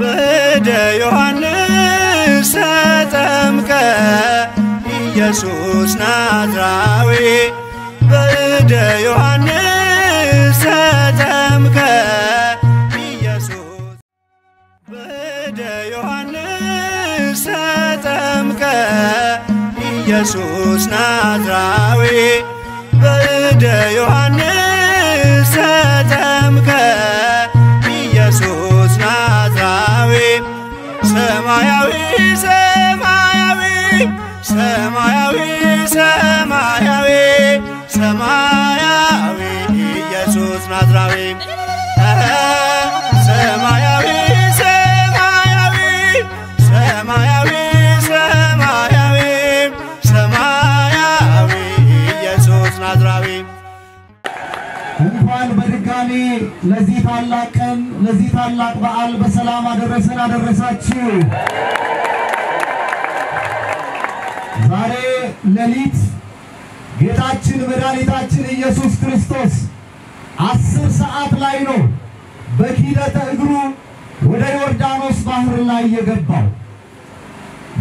በእደ ዮሐንስ ተጠምቀ ኢየሱስ ናዝራዊ፣ በእደ ዮሐንስ ተጠምቀ ኢየሱስ፣ በእደ ዮሐንስ ተጠምቀ ኢየሱስ ናዝራዊ፣ በእደ ዮሐንስ ተጠምቀ ኢየሱስ ናዝራዊ። ሰማያዊ ሰማያዊ ሰማያዊ ሰማያዊ ሰማያዊ ኢየሱስ ናዝራዊ፣ ሰማያዊ ሰማያዊ ሰማያዊ ሰማያዊ ሰማያዊ ኢየሱስ ናዝራዊ። እንኳን በድጋሚ ለዚህ ታላቅ ቀን፣ ለዚህ ታላቅ በዓል በሰላም አደረሰን አደረሳችሁ። ዛሬ ሌሊት ጌታችን መድኃኒታችን ኢየሱስ ክርስቶስ 10 ሰዓት ላይ ነው በኪደተ እግሩ ወደ ዮርዳኖስ ባህር ላይ የገባው።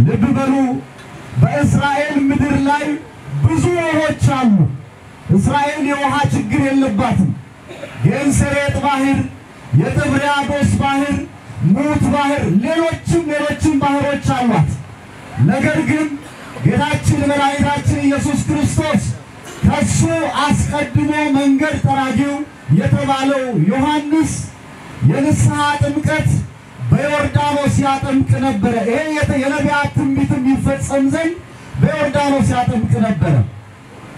ልብ በሉ፣ በእስራኤል ምድር ላይ ብዙ ውሆች አሉ። እስራኤል የውሃ ችግር የለባትም። የእንሰሬጥ ባህር፣ የጥብርያዶስ ባህር፣ ሙት ባህር፣ ሌሎችም ሌሎችም ባህሮች አሏት። ነገር ግን ጌታችን መድኃኒታችን ኢየሱስ ክርስቶስ ከሱ አስቀድሞ መንገድ ጠራጊው የተባለው ዮሐንስ የንስሐ ጥምቀት በዮርዳኖስ ያጠምቅ ነበረ። ይሄ የነቢያት ትንቢትም ይፈጸም ዘንድ በዮርዳኖስ ያጠምቅ ነበረ።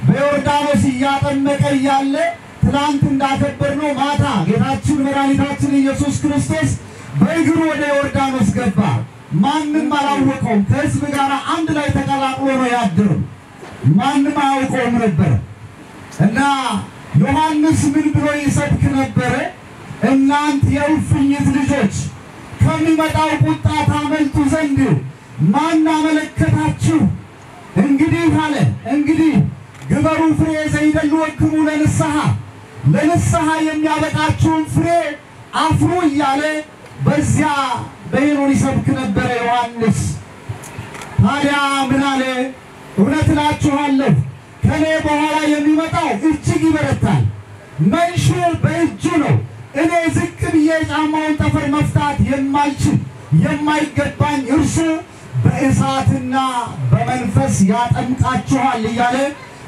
በዮርዳኖስ እያጠመቀ እያለ ትናንት እንዳከበርነው ማታ ጌታችን መድኃኒታችን ኢየሱስ ክርስቶስ በእግሩ ወደ ዮርዳኖስ ገባ። ማንም አላወቀውም። ከሕዝብ ጋር አንድ ላይ ተቀላቅሎ ነው ያደረው። ማንም አያውቀውም ነበረ። እና ዮሐንስ ምን ብሎ ይሰብክ ነበረ? እናንት የእልፍኝት ልጆች፣ ከሚመጣው ቁጣ ታመልጡ ዘንድ ማን አመለከታችሁ? እንግዲህ አለ፣ እንግዲህ ግበሩ ፍሬ ዘይደልወክሙ ለንስሐ፣ ለንስሐ የሚያበቃችሁን ፍሬ አፍሩ እያለ በዚያ በሄኖን ይሰብክ ነበረ ዮሐንስ። ታዲያ ምን አለ? እውነት እላችኋለሁ ከኔ በኋላ የሚመጣው እጅግ ይበረታል፣ መንሹ በእጁ ነው። እኔ ዝቅ ብዬ የጫማውን ጠፈር መፍታት የማልችል የማይገባኝ እርሱ በእሳትና በመንፈስ ያጠምቃችኋል እያለ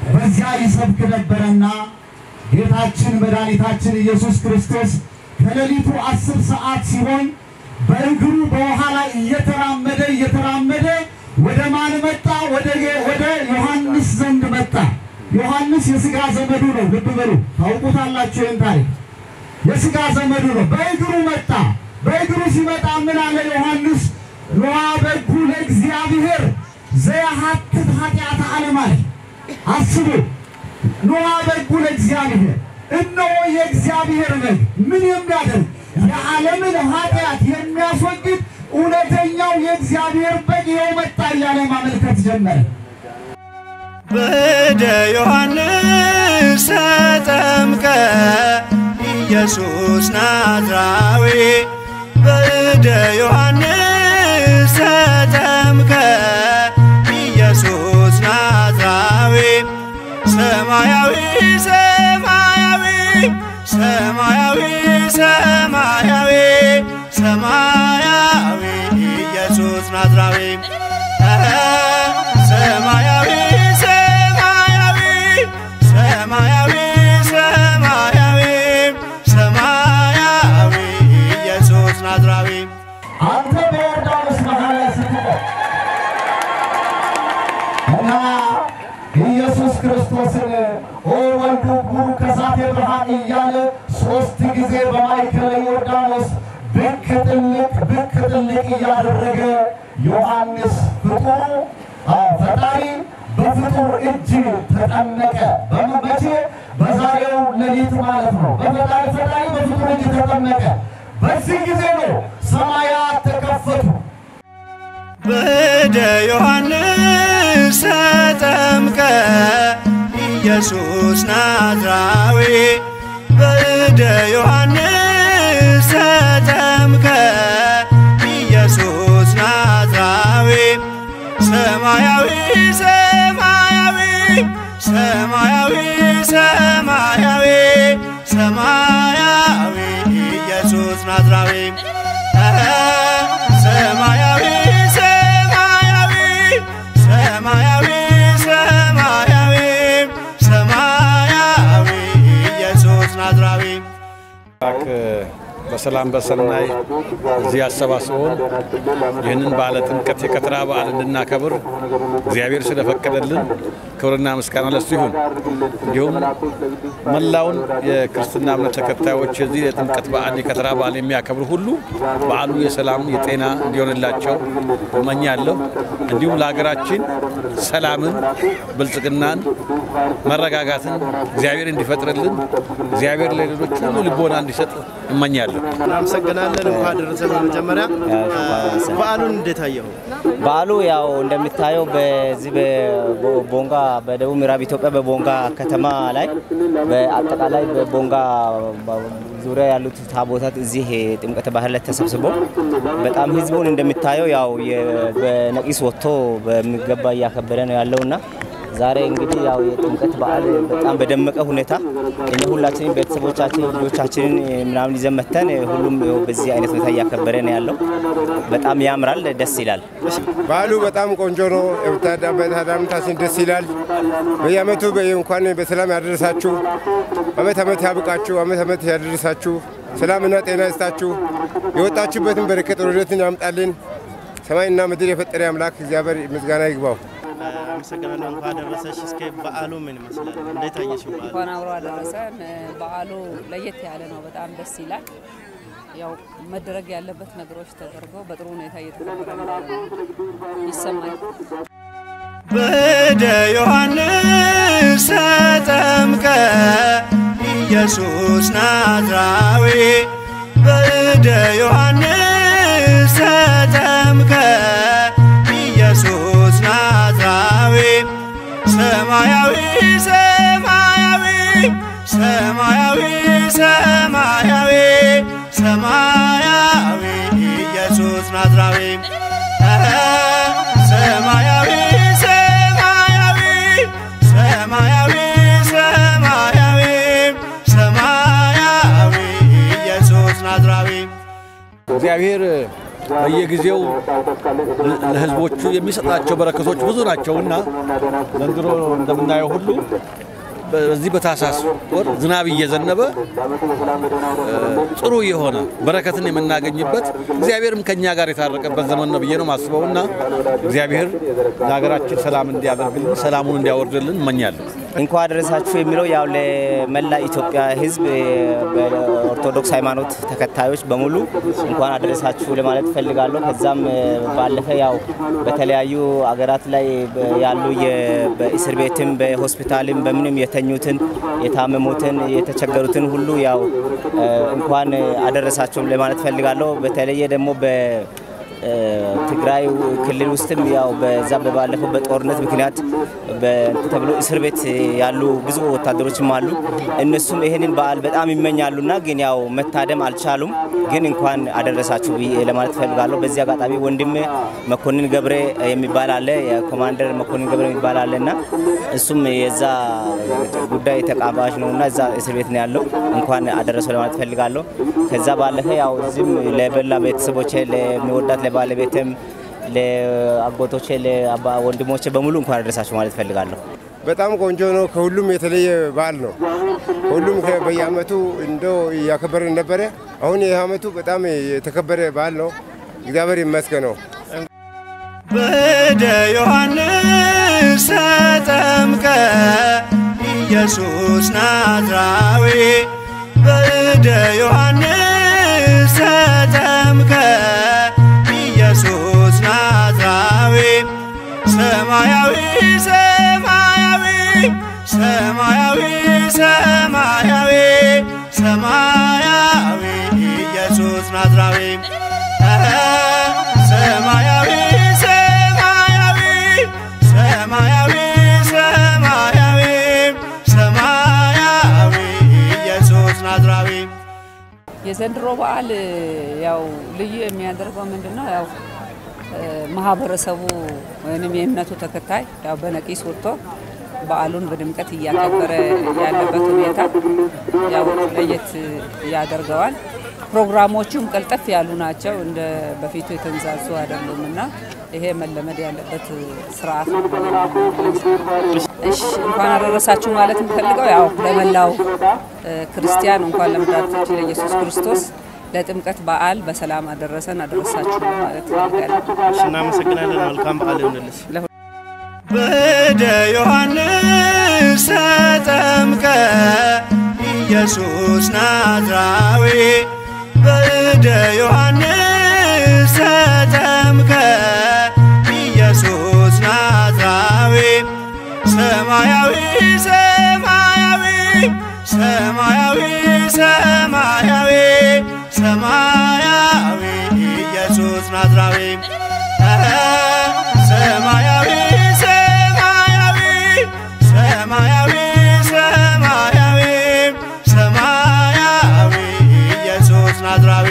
በዚያ ይሰብክ ነበረና ጌታችን መድኃኒታችን ኢየሱስ ክርስቶስ ከሌሊቱ 10 ሰዓት ሲሆን በእግሩ በውሃ ላይ እየተራመደ እየተራመደ ወደ ማን መጣ? ወደ ዮሐንስ ዘንድ መጣ። ዮሐንስ የሥጋ ዘመዱ ነው። ልብ በሉ፣ ታውቁታላችሁ ይህን ታሪክ። የሥጋ ዘመዱ ነው። በእግሩ መጣ። በእግሩ ሲመጣ ምን አለ ዮሐንስ? ኖአ በጉ ለእግዚአብሔር ዘያሐትት ኃጢአተ ዓለም አለ። አስቡ፣ ኖአ በጉ ለእግዚአብሔር፣ እነሆ የእግዚአብሔር በግ ምን የሚያደርግ? የዓለምን ኃጢአት የሚያስወግድ እውነተኛው የእግዚአብሔር በግ ይኸው መጣ እያለ ማመልከት ጀመረ። በእደ ዮሐንስ ተጠምቀ ኢየሱስ ናዝራዊ፣ በእደ ዮሐንስ ተጠምቀ ኢየሱስ ናዝራዊ። ሰማያዊ ሰማያዊ ሰማያዊ ሰማያዊ ሰማያዊ ኢየሱስ ናዝራዊ፣ ሰማያዊ ሰማያዊ ሰማያዊ ሰማያዊ ሰማያዊ ኢየሱስ ናዝራዊ። አንተ በዮርዳኖስ መሃል ላይ ስትቆም እና ኢየሱስ ክርስቶስን ኦ ወልዱ ቡሩክ ከሳቴ ብርሃን እያለ ሶስት ጊዜ በማእከለ ዮርዳኖስ ብቅ ጥልቅ ብቅ ጥልቅ እያደረገ ዮሐንስ ፍጡሩ ፈጣሪ በፍጡር እጅ ተጠመቀ። በመቼ? በዛሬው ሌሊት ማለት ነው። በፈጣሪ ፈጣሪ በፍጡር እጅ ተጠመቀ። በዚህ ጊዜ ነው ሰማያት ተከፈቱ። በእደ ዮሐንስ ተጠምቀ ኢየሱስ ናዝራዊ፣ በእደ ዮሐንስ ተጠምቀ። ሰማያዊ ሰማያዊ ሰማያዊ ኢየሱስ ናዝራዊ ሰማያዊ ሰማያዊ ሰማያዊ ሰማያዊ ሰማያዊ ኢየሱስ ናዝራዊ። በሰላም በሰናይ እዚህ አሰባስበውን ይህንን በዓለ ጥምቀት የከተራ በዓል እንድናከብር እግዚአብሔር ስለፈቀደልን ክብርና ምስጋና ለሱ ይሁን። እንዲሁም መላውን የክርስትና እምነት ተከታዮች የዚህ የጥምቀት በዓል የከተራ በዓል የሚያከብሩ ሁሉ በዓሉ የሰላም የጤና እንዲሆንላቸው እመኛለሁ። እንዲሁም ለሀገራችን ሰላምን፣ ብልጽግናን፣ መረጋጋትን እግዚአብሔር እንዲፈጥርልን እግዚአብሔር ለሌሎች ሁሉ ልቦና እንዲሰጥ እመኛለሁ። እናመሰግናለን። እንኳን አደረሰን። በመጀመሪያ በዓሉን እንዴት አየኸው? በዓሉ ያው እንደሚታየው በዚህ በቦንጋ በደቡብ ምዕራብ ኢትዮጵያ በቦንጋ ከተማ ላይ በአጠቃላይ በቦንጋ ዙሪያ ያሉት ታቦታት እዚህ ጥምቀተ ባህር ላይ ተሰብስቦ በጣም ህዝቡን እንደሚታየው ያው በነቂስ ወጥቶ በሚገባ እያከበረ ነው ያለውና ዛሬ እንግዲህ ያው የጥምቀት በዓል በጣም በደመቀ ሁኔታ እኛ ሁላችንም ቤተሰቦቻችን ልጆቻችንን ምናምን ይዘን መተን ሁሉም በዚህ አይነት ሁኔታ እያከበረ ነው ያለው። በጣም ያምራል፣ ደስ ይላል። በዓሉ በጣም ቆንጆ ነው። በታዳምታችን ደስ ይላል። በየዓመቱ እንኳን በሰላም ያደረሳችሁ፣ አመት አመት ያብቃችሁ፣ አመት አመት ያደረሳችሁ፣ ሰላምና ጤና ይስጣችሁ፣ የወጣችሁበትን በረከት ረድኤትን ያምጣልን። ሰማይና ምድር የፈጠረ አምላክ እግዚአብሔር ምስጋና ይግባው። አመሰግናለሁ። እንኳን አደረሰሽ። እስኪ በዓሉ ምን ይመስላል? እንዴት አየሽው በዓሉ? እንኳን አብሮ አደረሰን። በዓሉ ለየት ያለ ነው። በጣም ደስ ይላል። ያው መደረግ ያለበት ነገሮች ተደርጎ በጥሩ ሁኔታ እየተከበረ ነው ይሰማል። በእደ ዮሐንስ ተጠምቀ ኢየሱስ ናዝራዊ በእደ ዮሐንስ ተጠምቀ ኢየሱስ ናዝራዊ ሰማያዊ ሰማያዊ ሰማያዊ ሰማያዊ ሰማያዊ ኢየሱስ ናዝራዊ ሰማያዊ ሰማያዊ ሰማያዊ ሰማያዊ ሰማያዊ ኢየሱስ ናዝራዊ። እግዚአብሔር በየጊዜው ለሕዝቦቹ የሚሰጣቸው በረከቶች ብዙ ናቸውና ዘንድሮ እንደምናየው ሁሉ በዚህ በታህሳስ ወር ዝናብ እየዘነበ ጥሩ የሆነ በረከትን የምናገኝበት እግዚአብሔርም ከኛ ጋር የታረቀበት ዘመን ነው ብዬ ነው ማስበውና እግዚአብሔር ለሀገራችን ሰላም እንዲያደርግልን ሰላሙን እንዲያወርድልን እመኛለሁ። እንኳን አደረሳችሁ የሚለው ያው ለመላ ኢትዮጵያ ሕዝብ በኦርቶዶክስ ሃይማኖት ተከታዮች በሙሉ እንኳን አደረሳችሁ ለማለት ፈልጋለሁ። ከዛም ባለፈ ያው በተለያዩ አገራት ላይ ያሉ በእስር ቤትም በሆስፒታልም በምንም የተኙትን፣ የታመሙትን፣ የተቸገሩትን ሁሉ ያው እንኳን አደረሳችሁ ለማለት ፈልጋለሁ። በተለየ ደግሞ ትግራይ ክልል ውስጥም ያው በዛ በባለፈው በጦርነት ምክንያት ተብሎ እስር ቤት ያሉ ብዙ ወታደሮችም አሉ። እነሱም ይህንን በዓል በጣም ይመኛሉና ግን ያው መታደም አልቻሉም። ግን እንኳን አደረሳችሁ ለማለት ፈልጋለሁ። በዚህ አጋጣሚ ወንድም መኮንን ገብሬ የሚባል አለ፣ የኮማንደር መኮንን ገብሬ የሚባል አለ እና እሱም የዛ ጉዳይ ተቃባሽ ነውና እዛ እስር ቤት ነው ያለው። እንኳን አደረሰው ለማለት ፈልጋለሁ። ከዛ ባለፈ ያው እዚህም ለበላ ቤተሰቦቼ፣ ለሚወዳት ለባለቤትም፣ ለአጎቶቼ፣ ለወንድሞቼ በሙሉ እንኳን አደረሳችሁ ማለት ፈልጋለሁ። በጣም ቆንጆ ነው። ከሁሉም የተለየ በዓል ነው። ሁሉም በየዓመቱ እንደው እያከበርን ነበረ። አሁን ይህ ዓመቱ በጣም የተከበረ በዓል ነው። እግዚአብሔር ይመስገነው። በእደ ዮሐንስ ተጠምቀ ኢየሱስ ናዝራዊ በእደ ዮሐንስ ተጠምቀ ኢየሱስ ናዝራዊ ሰማያዊ ሰማያዊ ሰማያዊ ሰማያዊ ሰማያዊ ኢየሱስ ናዝራዊ ሰማያዊ ሰማያዊ ሰማያዊ ሰማያዊ ሰማያዊ ኢየሱስ ናዝራዊ። የዘንድሮ በዓል ያው ልዩ የሚያደርገው ምንድነው? ያው ማህበረሰቡ ወይንም የእምነቱ ተከታይ ያው በነቂስ ወጥቶ በዓሉን በድምቀት እያከበረ ያለበት ሁኔታ ያው ለየት ያደርገዋል። ፕሮግራሞቹም ቀልጠፍ ያሉ ናቸው። እንደ በፊቱ የተንዛዙ አይደሉም እና ይሄ መለመድ ያለበት ስርዓት ነው። እሺ፣ እንኳን አደረሳችሁ ማለት የምፈልገው ያው ለመላው ክርስቲያን እንኳን ለመድኃኒታችን ለኢየሱስ ክርስቶስ ለጥምቀት በዓል በሰላም አደረሰን አደረሳችሁ ማለት እፈልጋለሁ። እሺ፣ እናመሰግናለን። መልካም በዓል ይሁንልሽ። በእደ ዮሐንስ ተጠምቀ ኢየሱስ ናዝራዊ፣ በእደ ዮሐንስ ተጠምቀ ኢየሱስ ናዝራዊ፣ ሰማያዊ ሰማያዊ ሰማያዊ ሰማያዊ ሰማያዊ ኢየሱስ ናዝራዊ፣ ሰማያዊ ሰማያዊ ሰማያዊ ሰማያዊ ሰማያዊ ኢየሱስ ናዝራዊ።